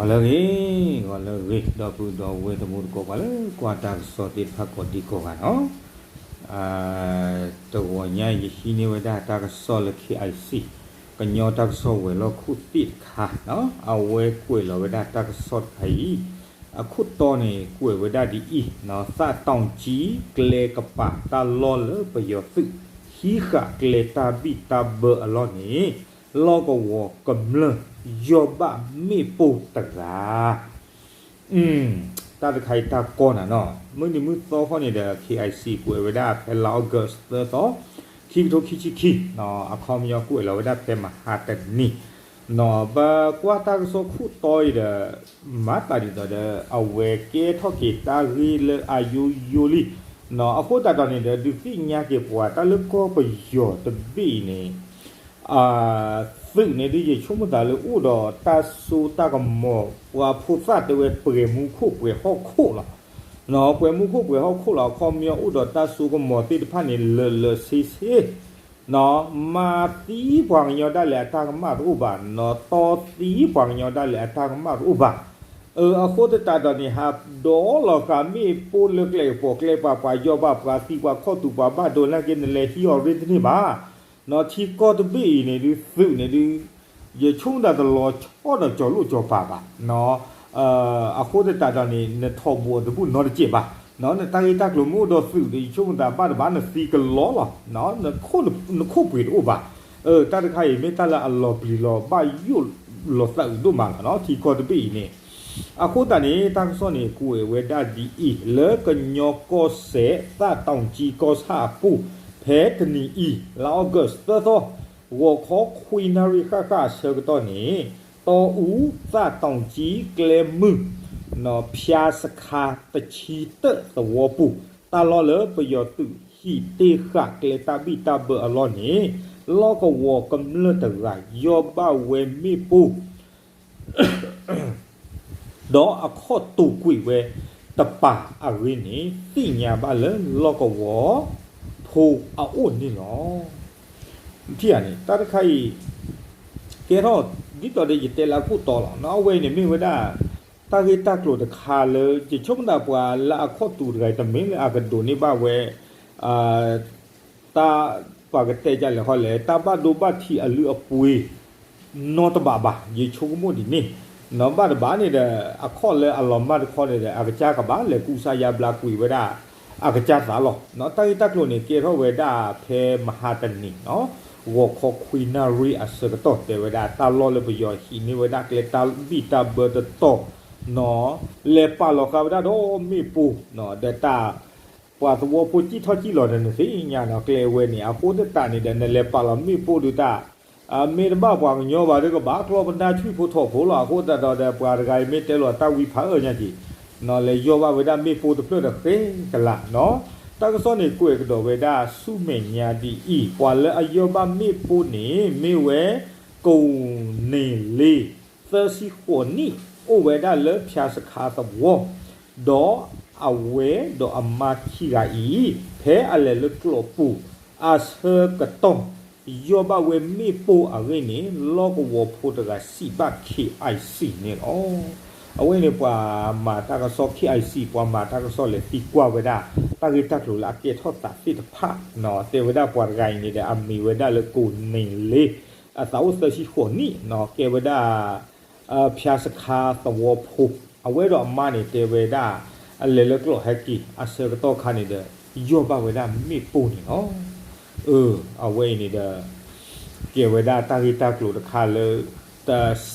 ဂီၤလၢအဂ့ၤ, ဂီၤလၢအဂ့ၤ ဒီပုၢ်ဒီဝဲၢ်တံၤသကိး ပှၤလၢကွၢ်တၢ်ကစီၣ်သ့ၣ်တဖၣ်ကိးဒံကိးဂၤနီၤ, တဂီၤညါအံၤ ယဟံးန့ၢ်ဝဲဒၣ်တၢ်ကစီၣ်လၢ KIC ကညီတၢ်ကစီၣ်ဝဲၤလီၢ်ခိၣ်သ့ၣ်တခါ, အဝဲကွဲးလီၤဝဲဒၣ်တၢ်ကစီၣ်တခါအံၤ, အခိၣ်တီန့ၣ် ကွဲးဝဲဒၣ်ဒ်အံၤ, သးတီကၠံကျဲကပၤတၢ်လီၢ်လၢပယီၤသုး ဟံးဃာ်ကျဲတၢ်ဘံၣ်တၢ်ဘၢအလီၢ်န့ၣ် လီၢ်ကဝီၤကမျၢၢ် ယီၢ်ဘၣ်မ့ၣ်ပိၢ်တဂၤ တၢ်တခါအံၤတၢ်ကီနၤနီၤ, မုၢ်နံၤမုၢ်သီခီန့ၣ်ဒီး KIC ကွဲးဝဲဒၣ်ဖဲလါအီကူးသၢသီ, ခံကထိခံဆံခံ, အခီပညီကွဲးလီၤဝဲဒၣ်ဖဲမဟါတနံၤ, ပကွၢ်တၢ်ကစီၣ်ခိၣ်တီအံၤဒီး မၤသးဒ်သိးဒီး အဝဲကဲထီၣ်က့ၤတၢ်ဂ့ၢ်လၢအယိယိလံ, အဃိသတးဒီးန့ၣ်ဒီး ဒုးသ့ၣ်ညါက့ၤပှၤတၢ်လၢကီၢ်ပယီၤတဘ့ၣ်အံၤန့ၣ် သုးန့ၣ်ဒုး ယဆိကမိၣ်သးလၢအိၣ်ဒီးတၢ်စိတၢ်ကမီၤ ပှၤဖိသၣ်တဲဝဲပှဲၤမူခိၣ်ပှဲၤဟီၣ်ခိၣ်လီၤ. ပှဲၤမူခိၣ်ပှဲၤဟီၣ်ခိၣ်လီၤ အခီပညီအိၣ်ဒီးတၢ်စိကမီၤသ့ၣ်တဖၣ်န့ၣ် လၢာ်လၢာ်ဆ့ဆ့ မၤသံပှၤကညီဒၣ်လဲာ်အတၢ်ကမၣ်တအိၣ်ဘၣ်, တီသံပှၤကညီဒၣ်လဲာ်အတၢ်ကမၣ်တအိၣ်ဘၣ်. အဃိသတးဒီးန့ၣ် ဟးဒိးလီၤဃာ်မ့ၣ်ပိၢ်လၢကျဲကပီၤကျဲပၤ ပှၤယီၢ်ဘၣ်ပှၤသံပှၤခီၣ်တူာ်ပှၤဘၣ်ဒိန့ၣ်က့ နလဲၤဟံးအီၤရ့တန့ၢ်ဘၣ်. ထံကီၢ်တဘ့ၣ်အံၤန့ၣ်ဒုး သုးန့ၣ်ဒုး ယဆိကမိၣ်သးတလီၤဆီဒီးကၠီၤလိၣ်ကၠီၤပၤဘၣ်. အဃိသတးဒီးန့ၣ် နထီၣ်ဘိးအတဘူၣ်နီတစဲးဘၣ်. နတၢ်ဂ့ၢ်တၢ်ကျိၤမ့ၢ်အိၣ်ဒီးသုးဒီး ယဆိကမိၣ်သးဘၣ်တဘၣ်နသံကလီလီၤ. နခိၣ်ပှ့ၤတအိၣ်ဘၣ်. တၢ်တခါအံၤမ့ၢ်တၢ်လၢအလီၤပျံၤလီၤဘၣ်ယိၣ်လီၤသးအုးဒိၣ်မးလီၤနီၤ ထံကီၢ်တဘ့ၣ်အံၤန့ၣ်. အဃိသတးန့ၣ် တၢ်ကစီၣ်န့ၣ် ကွဲးဝဲဒၣ်ဒ်အံၤ လၢကညီကီၢ်စဲၣ် သးတီကၠံကီၢ်ဆၣ်အပူၤ ဖဲတနံၤအံၤ လါအီကူးသၢသီ ဂီၤခီခွံနၣ်ရံၣ်ဃၣ်ဃၣ်အဆၢကတီၢ်န့ၣ် တီအူ သးတီကၠံကျဲမုၢ် ဖၠါစခါတဆံတၢၣ်သဝီပူၤ တၢ်လီၢ်လၢပယီၤသုးဟံးတ့ၢ်ဃာ်ကျဲတၢ်ဘံၣ်တၢ်ဘၢအလီၢ်န့ၣ် လီၢ်ကဝီၤကမျၢၢ်တဂၤ ယီၢ်ဘၣ်ဝဲမ့ၣ်ပိၢ် ဒီးအခီၣ်တူာ်ကွံာ်ဝဲတပၤအဂ့ၢ်န့ၣ် သ့ၣ်ညါဘၣ်လၢလီၢ်ကဝီၤဖိအအိၣ်န့ၣ်လီၤ. ထံၣ်ဧါန့ၣ် တၢ်တခါအံၤ ကဲထီၣ်ဒ်သိးဒီးယတဲလၢအခိၣ်တီလီၤ. အဝဲအံၤန့ၣ်မ့ၢ်ဝဲဒၣ် တၢ်ဂ့ၢ်တၢ်ကျိၤတခါလၢ ယဆိကမိၣ်သးပှၤလၢအခီၣ်တူာ်တဂၤအံၤ တမ့ၢ်လၢအကဒိးန့ၢ်ဘၣ်ဝဲ တၢ်ပှၤကတဲဒ်လဲၣ်ဃီလဲၣ် တၢ်ဘၣ်ဒိဘၣ်ထံးအလုၢ်အပှ့ၤ နီတဘးဘၣ် ယဆိကမိၣ်ဒ်န့ၣ်. နီဘၣ်တဘၣ်န့ၣ်ဒီး အခီၣ်လၢအလီၤမၢ်တခီန့ၣ်ဒီး အကစၢ်ကဘၣ်လဲၤကူစါယါဘျါကွံာ်ဝဲဒၣ် အကစၢ်သးလီၤ. တၢ်ဂ့ၢ်တၢ်ကျိၤန့ၣ် ကဲထီၣ်ဝဲဒၣ်ဖဲမဟါတနံၤ ဂီၤခီခွံနၣ်ရံၣ်အဆၢကတီၢ် တဲဝဲဒၣ် တၢ်လီၢ်လၢပယီၤဟံးန့ၢ်ဝဲဒၣ်ကျဲတၢ်ဘံၣ်တၢ်ဘၢတတီၤ လဲၤပာ်လီၤဃာ်ဝဲဒၣ်ဒီးမ့ၣ်ပိၢ် ဒီးတၢ် ပှၤသဝီဖိစံၣ်ထီၣ်စံၣ်လီၤဒီး နသ့ၣ်ညါနီၤ ကျဲဝဲန့ၣ် အဃိသတးန့ၣ်ဒီး နလဲၤပာ်လီၤမ့ၣ်ပိၢ်ဒုးတၢ် မ့ၢ်တဘၣ်ပှၤကညီဘၣ်ဒီး ကဘၣ်ကျီပနၢ်ဆူၣ်ဖိထီၣ်ဖိလီၤ. အဃိသတးဒီး ပှၤတဂၤအံၤမ့ၢ်တဲလီၤတၢ်ဝံဖးအၢညါက့ၤ လဲၤယီၢ်ဘၣ်ဝဲဒၣ်မ့ၣ်ပိၢ်တဖျၢၣ်ဒီးဃ့ကလးနီၤ. တၢ်ကစီၣ်န့ၣ် ကွဲးကဒီးဝဲဒၣ်ဆူမဲာ်ညါဒ်အံၤ ပှၤလၢအယီၢ်ဘၣ်မ့ၣ်ပိၢ်န့ၣ် မ့ၢ်ဝဲ ကိးန့ၢ်လ့ သၢဆံဃိးနံၣ် အိၣ်ဝဲဒၣ်လၢဖၠါစခါသဝီ ဒီးအဝဲဒီးအမါခံဂၤအံၤ ဖဲအလဲၤလၢကျိာ်ပူၤ အဆၢကတီၢ် ယီၢ်ဘၣ်ဝဲမ့ၣ်ပိၢ်အဂ့ၢ်န့ၣ် လီၢ်ကဝီၤဖိတဂၤစံးဘၣ် KIC န့ၣ်လီၤ. အဝဲန့ၣ်ပှၤမၤတၢ်ကစီၣ် KIC ပှၤမၤတၢ်ကစီၣ်လဲၤသံကွၢ်ဝဲဒၣ် တၢ်ဂ့ၢ်တၢ်ကျိၤလၢအကဲထီၣ်သးသ့ၣ်တဖၣ် တဲဝဲဒၣ်ပှၤတဂၤအံၤန့ၣ်ဒီး အမံၤဝဲဒၣ်လၢကိးန့ၢ်လ့ အသးအိၣ်သၢဆံဃိးနံၣ် ကဲဝဲဒၣ် ဖၠါစခါသဝီဖိ အဝဲဒီးအမါန့ၣ်တဲဝဲဒၣ် အလဲၤလၢကျိာ်ဟဲက့ၤ အဆၢကတီၢ်ခါန့ၣ်ဒီး ယီၢ်ဘၣ်ဝဲဒၣ်မ့ၣ်ပိၢ်န့ၣ်လီၤ. အဝဲအံၤန့ၣ်ဒီး ကဲဝဲဒၣ်တၢ်ဂ့ၢ်တၢ်ကျိၤတခါလၢ တ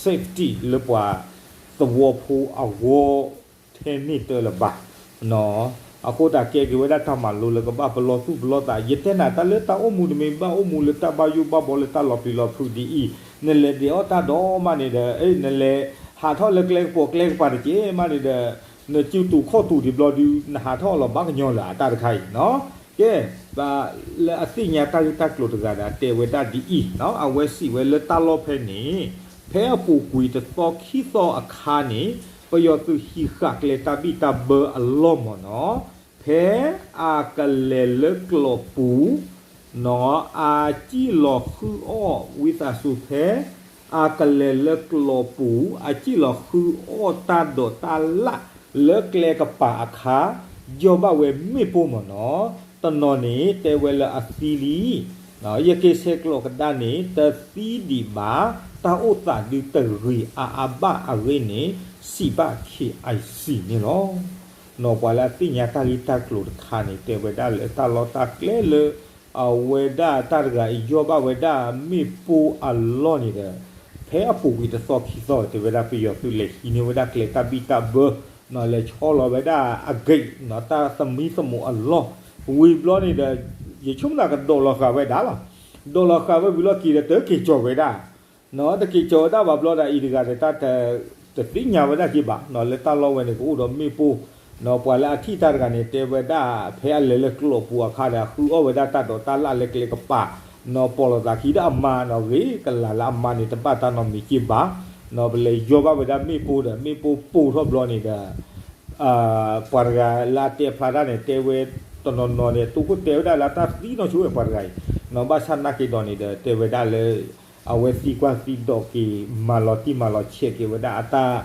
safety လၢပှၤသဝီဖိအဂီၢ် ထဲန့ၣ်တၢ်လၢၤဘၣ် အဃိသတးကဲက့ၤဝဲဒၣ်တၢ်မၤလိလၢကဘၣ်ပလီၢ်သူၣ်ပလီၢ်သး ယတဲနၤတၢ်လၢတၢ်အိၣ်မူတမ့ၢ်ဘၣ်အိၣ်မူလၢတၢ်ဘၣ်ယိၣ်ဘၣ်ဘီလၢတၢ်လီၤပျံၤလီၤဖုးဒ်အံၤ နလဲၤဒဲးအီၣ်တၢ်ဒီးမးန့ၣ်ဒီး နလဲၤဟးထီၣ်လၢကျဲကပီၤကျဲကပၤတက့ၢ်မးန့ၣ်ဒီး နစုတူာ်ခီၣ်တူာ်ဒံးဘျီဒုး နဟးထီၣ်လီၤဘၣ်ကညီလၢၤအတၢ်တခါအံၤနီၤ ကဲ လၢအသ့ၣ်ညါတၢ်ဂ့ၢ်တၢ်ကျိၤတဂၤဒီးတဲဝဲဒၣ်ဒ်အံၤ အဝဲစံးဝဲလၢတၢ်လီၢ်ဖဲန့ၣ် ဖဲအပူၤကွံာ်တသီခံသီအခါန့ၣ် ပယီၤသုးဟံးဃာ်ကျဲတၢ်ဘံၣ်တၢ်ဘၢအလီၢ်မ့ၢ်နီၤ ဖဲအကလဲၤလၢကျိာ်ပူၤ နီၤ အစံၣ်လီၤဃုအီၣ်ဝံသးစူၤဖဲ အကလဲၤလၢကျိးပူၤ အစ့ၣ်လီၤဃုအီၣ်တၢ်ဒိးတၢ်လၣ်လၢကျဲကပၤအခါ ယီၢ်ဘၣ်ဝဲမ့ၣ်ပိၢ်မ့ၢ်နီၤ. တနီၤန့ၣ်တဲဝဲလၢအသံလံ, ယက့ၤဆဲးကျိးကဒါန့ၣ် တသံဒံးဘၣ်, တၢ်အိၣ်သးဒုတဂ့ၤအါအါဘၣ်အဂ့ၢ်န့ၣ် စံးဘၣ် ခ့ၣ်အံၣ်စံၣ်န့ၣ်လီၤ. နီၤ ပှၤလၢအသ့ၣ်ညါတၢ်ဂ့ၢ်တၢ်ကျိၤတခါန့ၣ် တဲဝဲဒၣ်လၢတၢ်လီၢ်တၢ်ကျဲလၢ အဝဲဒၣ်တၢ်တဂၤအံၤယီၢ်ဘၣ်ဝဲဒၣ်မ့ၣ်ပိၢ်အလီၢ်န့ၣ်ဒီး ဖဲအပူၤကွံာ်တသီခံသီ တဲဝဲဒၣ်ပယီၤသုးလဲၤဟံးန့ၢ်ဝဲဒၣ်ကျဲတၢ်ဘံၣ်တၢ်ဘၢ, နီၤ လဲၤဆီလီၤဝဲဒၣ်အဂ့ၢ် နီၤ တၢ်သမံသမိးအလီၢ်, ဝံၤဘျီန့ၣ်ဒီး ယဆိကမိၣ်သးကဒိးလီၤဃာ်ဝဲဒၣ်လီၤ. ဒိးလီၤဃာ်ဝဲဝံၤလီၢ်ခံဒီး တက့ၤကၠီၤဝဲဒၣ် နီၤ တက့ၤကၠီၤဝဲဒၣ်ဘၣ်ဘျီဒီး အံၤတဂၤဒီးတၢ်တသ့ၣ်ညါဝဲဒၣ်က့ၤဘၣ် နီၤ လၢတၢ်လီၢ်ဝဲန့ၣ် ကအိၣ်ဒီးမ့ၣ်ပိၢ်, နီၤ ပှၤလၢအထံၣ်တၢ်တဂၤန့ၣ် တဲဝဲဒၣ် ဖဲအလဲၤလၢကျိးပူၤအခါဒီး ဃုအီၣ်ဝဲဒၣ်တၢ်ဒိးတၢ်လၣ်လၢကျဲကပၤ, နီၤ ပိာ်လီၤသးခံဒီးအမါ နီၤ ဂ့ၤကလၤလၢအမါန့ၣ် တဘၣ်တၢ်နီတမံၤက့ၤဘၣ်, နီၤ ပလဲၤယီၢ်ဘၣ်ဝဲဒၣ်မ့ၣ်ပိၢ်ဒီး မ့ၣ်ပိၢ်ပိၢ်ထီၣ်ဘျီန့ၣ်ဒီး ပှၤတဂၤလၢအတဲဖျါတၢ်န့ၣ် တဲဝဲတနီၤနီၤန့ၣ် တိခိၣ်တဲဝဲဒၣ်လၢတၢ်သံနီၢ်ဆိဝဲပှၤတဂၤအံၤ, နီၤ ဘၣ်ဆၣ်နာ်က့ၤဒီးန့ၣ်ဒီး တဲဝဲဒၣ်လၢ အဝဲသံကွၢ်သံဒိးက့ၤ မၤလီၤတံၢ်မၤလီၤဆဲးက့ၤဝဲဒၣ်အတၢ်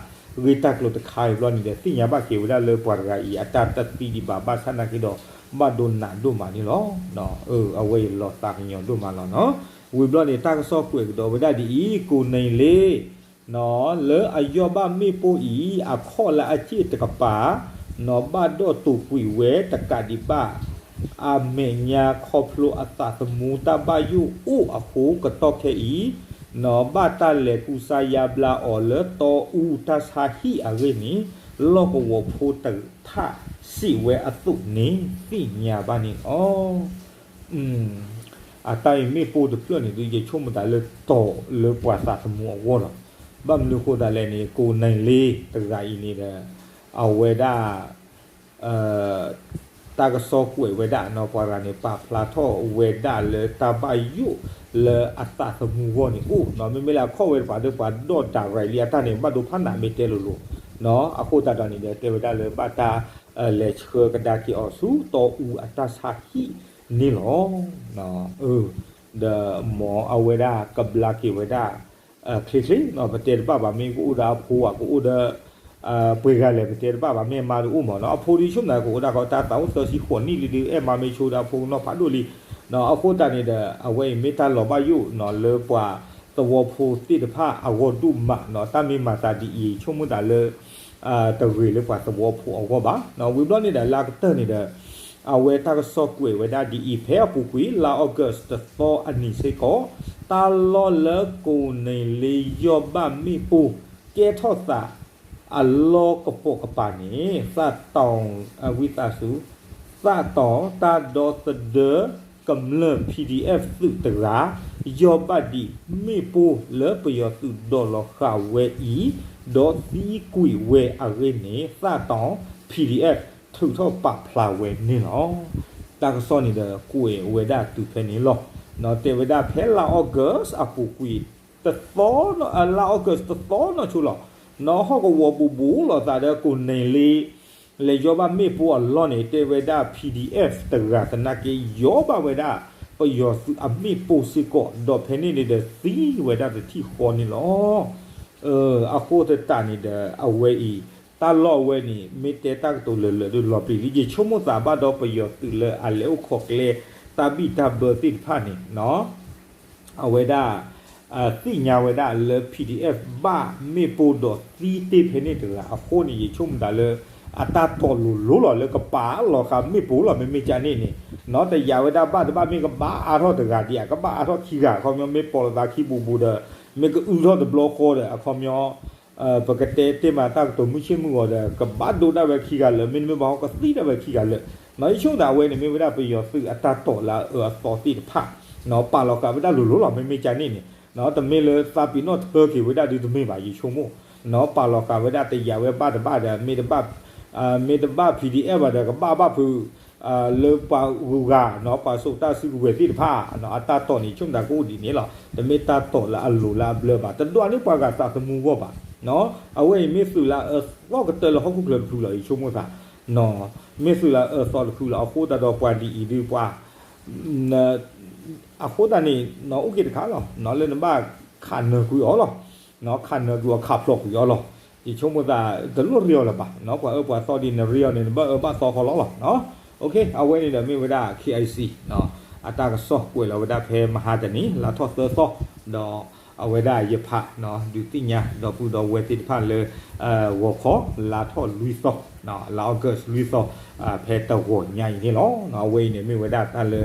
ဂ့ၢ်တၢ်ကျိၤတခါအံၤဘျီန့ၣ်ဒီး သ့ၣ်ညါဘၣ်က့ၤဝဲဒၣ်လၢပှၤတဂၤအံၤ အတၢ်တသံဒံးဘၣ် ဘၣ်ဆၣ်နာ်က့ၤဒီး ဘၣ်ဒိနးဒိၣ်မးန့ၣ်လီၤ. အဝဲအံၤလီၤသးကညီၤဒိၣ်မးလီၤနီၤ. ဝံၤဘျီန့ၣ် တၢ်ကစီၣ်ကွဲးကဒီးဝဲဒၣ်ဒ်အံၤ ကိးနံၤလ့ နီၤ လၢအယီၢ်ဘၣ်မ့ၣ်ပိၢ်အံၤ အခီၣ်လၢအစ့ၣ်တကပၤ နီၤ ဘၣ်ဒိၣ်တုာ်ကွံာ်ဝဲတကးဒံးဘၣ် အမဲာ်ညါခီဖျိအသးသမူတၢ်ဘၣ်ယိၣ်အိၣ်အဃိ ကတီၢ်ခဲအံၤ နီၤ ဘၣ်တၢ်လဲၤကူစါယါဘျါအီၤလၢတီအူတၢ်ဆါဟံၣ်အဂ့ၢ်န့ၣ် လီၢ်ကဝီၤဖိတထၣ်စံးဝဲအသိးန့ၣ် သ့ၣ်ညါဘၣ်န့ၣ်လီၤ. အတၢ်အံၤမ့ၣ်ပိၢ်တဖျၢၣ်န့ၣ် ယဆိကမိၣ်သးလၢတီၤလၢပှၤသးသမူအဂီၢ်လီၤ. ဘၣ်မနုၤအဃိသတးလဲၣ်န့ၣ် ကိးနံၤလ့တဂၤအံၤန့ၣ်ဒီး အဝဲဒၣ် တၢ်ကစီၣ်ကွဲးဝဲဒၣ်နီၤ ပှၤတဂၤန့ၣ် ပာ်ဖျါထီၣ်ဝဲဒၣ်လၢတၢ်ဘၣ်ယိၣ်လၢအသးသမူအဂီၢ်န့ၣ်အိၣ်နီၤ. မ့မ့ၢ်လၢအခီၣ်ဝဲတပၤဒီး ပှၤဒီၣ်ဒၣ်ရဲၣ်လံအတၢ်န့ၣ် ဘၣ်ဒိဖးနးမ့ၢ်တဲလိၤလိၤနီၤ. အဃိသတးဒီးန့ၣ်ဒီး တဲဝဲဒၣ်လၢဘၣ်တၢ် လဲၤဆှၢကဒါက့ၤအီၤဆူတီအူအတၢ်ဆါဟံၣ်န့ၣ်လီၤ. ဒီးမ်အဝဲဒၣ်ကဘျါက့ၤဝဲဒၣ်ချ့ချ့နီၤ. ပတဲတဘၣ်ဘၣ် မ့ၢ်ကအိၣ်ဒီးအဖိဧါ ကအိၣ်ဒီး ပှဲၤဂၤလဲၣ် ပတဲတဘၣ်ဘၣ် မ့ၢ်အမါဒုးအိၣ်မးနီၤ. အဖိဒုးဆိကမိၣ်သးကအိၣ်ဒၣ်ဃီ တၢ်သးအိၣ်သၢဆံဃိးနံၣ်လံဒုး အဲၣ်မါမ့ၢ်ဆိဒီးအဖိကနီၣ်ဖးဒိၣ်လံနီၤ. အဃိသတးန့ၣ်ဒီး အဝဲအံၤမ့ၢ်တၢ်လီၤဘၣ်ယိၣ်နီၤ လၢပှၤသဝီဖိသ့ၣ်တဖၣ်အဂီၢ်ဒိၣ်မးနီၤ. တၢ်မ့ၢ်မၤသးဒ်အံၤ ဆိကမိၣ်သးလၢ တဂ့ၤလၢပှၤသဝီဖိအဂီၢ်ဘၣ်နီၤ. ဝံၤဘျီန့ၣ်ဒီး လၢအကတၢၢ်န့ၣ်ဒီး အဝဲတၢ်ကစီၣ်ကွဲးဝဲဒၣ်ဒ်အံၤ ဖဲအပူၤကွံာ် လါ August တသီအနံၤစ့ၢ်ကီး တၢ်လီၢ်လၢကိးနံၤလ့ယီၢ်ဘၣ်မ့ၣ်ပိၢ် ကဲထီၣ်သးအလီၢ်ကပိာ်ကပၤန့ၣ် သးတီၤ ဝံသးစူၤ သးတီၤတၢ်ဒီသဒၢကမျၢၢ် PDF သုးတဂၤ ယီၢ်ဘၣ်ဒံးမ့ၣ်ပိၢ်လၢပယီၤသုးဒိးလီၤဃာ်ဝဲအံၤ ဒီးသံကွံာ်ဝဲအဂ့ၢ်န့ၣ် သးတီၤ PDF ထုးထီၣ်ပာ်ဖျါဝဲန့ၣ်လီၤ. တၢ်ကစီၣ်န့ၣ်ဒီးကွဲးဝဲဒၣ်တုၤဖဲန့ၣ်လီၤ. နီၤ တဲဝဲဒၣ်ဖဲလါ August အပူၤကွံာ် တသီ လါ August တသီနီၢ်ဆိလီၤ. နီၤ ဟီၣ်ကဝီၤဘူးဘူးလိာ်သးဒီးကိးနံၤလ့ လဲၤယီၢ်ဘၣ်မ့ၣ်ပိၢ်အလီၢ်န့ၣ် တဲဝဲဒၣ် PDF တဂၤသနာ်က့ ယီၢ်ဘၣ်ဝဲဒၣ် ပယီၤသုးအမ့ၣ်ပိၢ်စ့ၢ်ကီး ဒီးဖဲန့ၣ်န့ၣ်ဒီးသံဝဲဒၣ်တထံၣ်ဃီန့ၣ်လီၤ. အဃိသတးန့ၣ်ဒီး အဝဲအံၤ တၢ်လီၢ်အဝဲန့ၣ် မ့ၢ်တဲတၢ်ကတိၤလၢာ်လၢာ်ဒီးလီၤပျံၤလံ ယဆိကမိၣ်သးဘၣ်ဒီးပယီၤသုးလၢအလဲၤအိၣ်ခိးကျဲတၢ်ဘံၣ်တၢ်ဘၢသ့ၣ်တဖၣ်န့ၣ် အဝဲဒၣ် သ့ၣ်ညါဝဲဒၣ်လၢ PDF ဘၣ်မ့ၣ်ပိၢ်ဒီးသံတ့ၢ်ဖဲန့ၣ်တဂၤအဃိန့ၣ် ယဆိကမိၣ်သးလၢ အတၢ်တီၤလိၤလိၤလီၤလၢကပာ်လီၤဃာ်မ့ၣ်ပိၢ်လီၤ မ့မ့ၢ်ကန့ၣ်န့ၣ် နီၤ တယာ်ဝဲဒၣ်ဘၣ်တဘၣ် မ့ၢ်ကဘၣ်အါထီၣ်တဂၤဒံး ကဘၣ်အါထီၣ်ခံဂၤ အခီပညီမ့ၢ်ပိာ်လိာ်သးခံဘူးဘူးဒီး မ့ၢ်ကအုထီၣ်တဘျီဃီဒီး အခီပညီ ပကတဲတ့ၢ်မးတၢ်ကတိၤမုၢ်ဆ့ၣ်မုၢ်ဂီၤဒီး ကဘၣ်ဒိဒၣ်ဝဲခံဂၤလၢာ် မ့တမ့ၢ်ဘၣ်ဟီကသံဒၣ်ဝဲခံဂၤလၢာ် နီၤ ယဆိကမိၣ်သးအဝဲန့ၣ် မ့ၢ်ဝဲဒၣ်ပယီၤသုးအတၢ်တီၤလၢအအၢအသီသ့ၣ်တဖၣ် နီၤ ပာ်လီၤဃာ်ဝဲဒၣ်လိၤလိၤလီၤ မ့မ့ၢ်ကန့ၣ်န့ၣ် တမ့ၢ်လၢသးပ့ၤနီၣ်ထၢက့ၤဝဲဒၣ်ဒုးတမ့ၢ်ဘၣ် ယဆိကမိၣ် နီၤ ပာ်လီၤဃာ်ဝဲဒၣ်တယာ်ဝဲဘၣ်တဘၣ်ဒီး မ့ၢ်တဘၣ် မ့ၢ်တဘၣ် PDF ဘၣ်ဒီး ကဘၣ်ဘၣ်ဖုး လၢပှၤဂုၤဂၤနီၤ ပှၤစိာ်တၢ်စုကဝဲၤသ့ၣ်တဖၣ် အတၢ်တီၤန့ၣ် ယဆိကမိၣ်သးကအိၣ်ဒ်န့ၣ်လီၤ. တမ့ၢ်တၢ်တီၤလၢအလိၤလၢအဘျၢဘၣ် တဒွးန့ၢ်ပှၤဂၤသးသမူအဂီၢ်ဘၣ် အဝဲအံၤမ့ၢ်သုးလၢအအၢသီကတၢၢ်လၢဟီၣ်ခိၣ်ချၢတဖုလီၤ ယဆိကမိၣ်သး မ့ၢ်သုးလၢအအၢသီတဖုလီၤ အဃိသတးဒီးပှၤဒ်အံၤဒုးပှၤ အဃိသတးန့ၣ် အိၣ်က့ၤတခါလီၤ လၢနဘၣ်ခးနၢၤကွံာ်အီၤလီၤ. ခးနၢၤကွံာ်အီၤ ခးဖျိးကွံာ်အီၤလီၤ. ယဆိကမိၣ်သး တလိၣ်ရ့အီၤလၢၤဘၣ်, ပှၤအၢပှၤသီဒ်နရ့အီၤန့ၣ် နဘၣ်အၢဘၣ်သီဃီလီၤလီၤ. အဝဲန့ၣ်ဒီးမ့ၢ်ဝဲဒၣ် K I C အတၢ်ကစီၣ်ကွဲးလီၤဝဲဒၣ်ဖဲမဟါတနံၤ လါထီၣ်သၢသီ, ဒီးအဝဲဒၣ်ယဖး ဒုးသ့ၣ်ညါ ဒီပုၢ်ဒီဝဲၢ်သ့ၣ်တဖၣ်လၢ ဂီၤခီ လါထီၣ်လွံၢ်သီ, လါ August လွံၢ်သီ, ဖဲတဂီၤညါအံၤန့ၣ်လီၤ. အဝဲအံၤန့ၣ်မ့ၢ်ဝဲဒၣ်တၢ်လၢ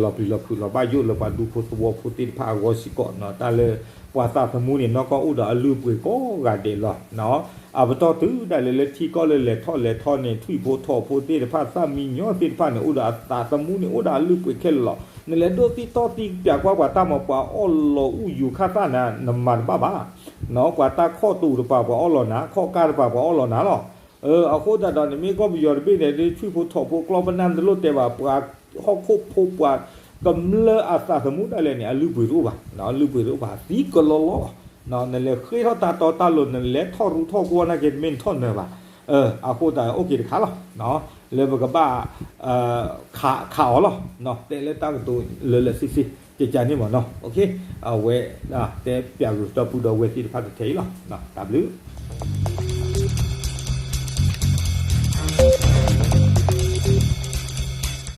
လီၤပျံၤလီၤဖုးလီၤဘၣ်ယိၣ်လၢပှၤဒူဖိသဝီဖိသ့ၣ်တဖၣ်အဂီၢ်စ့ၢ်ကီး, တၢ်လၢပှၤသးသမူန့ၣ် နီၢ်ကီၢ်အိၣ်ဒီးအလုၢ်အပှ့ၤကိးဂၤဒဲးလီၤ. အပတီၢ်တုၤဒၣ်လဲာ်လၢထံကီၢ်လၢလဲၤထီၣ်လဲၤထီန့ၣ် ထွံၣ်ဖိထိးဖိသ့ၣ်တဖၣ် သၣ်မံညီသ့ၣ်တဖၣ်န့ၣ် အိၣ်ဒီးအသးသမူန့ၣ် အိၣ်ဒီးအလုၢ်အပှ့ၤခဲလၢာ်လီၤ. နလဲၤဒိးသံတီၢ်သံပၠးကွၢ်ပှၤတၢ်မၤ ပှၤအီၣ်လီၤအူယူၤခၣ်သၣ်နၤ နမၤတဘၣ်ဘၣ်. ပှၤတၢ်ခီၣ်တူာ်တပၤ ပှၤအီၣ်လီၤနၤ, ခီၣ်ကၢ်တပၤ ပှၤအီၣ်လီၤနၤလီၤ. အဃိသတးဒီး နမ့ၢ်ကီၢ်ပယီၤတဘ့ၣ်န့ၣ် ဒ်ထွံၣ်ဖိထိးဖိကျီပနၢ် နတလိၣ်တဲဘၣ်, ပှၤဟီၣ်ခိၣ်ဖိ ပှၤကမျၢၢ်အသးသမူဒၣ်လဲာ်န့ၣ် အလုၢ်အပှ့ၤတအိၣ်ဘၣ်, အလုၢ်အပှ့ၤတအိၣ်ဘၣ် သံကလီလီလီၤ. နလဲၤဃ့ထီၣ်တၢ်တီတၢ်လိၤ နလဲၤထီၣ်ရူထီၣ်ကွီၢ်နာ်က့ တမ့ၢ်နထီၣ်နၢၤဘၣ်. အဃိသတး အိၣ်က့ၤတခါလီၤ, လၢပကဘၣ် ခးအီၤလီၤ. တဲလၢတၢ်ကတိၤလၢလၢဆ့ဆ့ ကကန့ၣ်မ့ၢ်နီၤ, အဝဲ တဲပၠးဂုာ်ဒီပုၢ်ဒီဝဲၢ်သ့ၣ်တဖၣ်တထဲအံၤလီၤ. တၢ်ဘျုး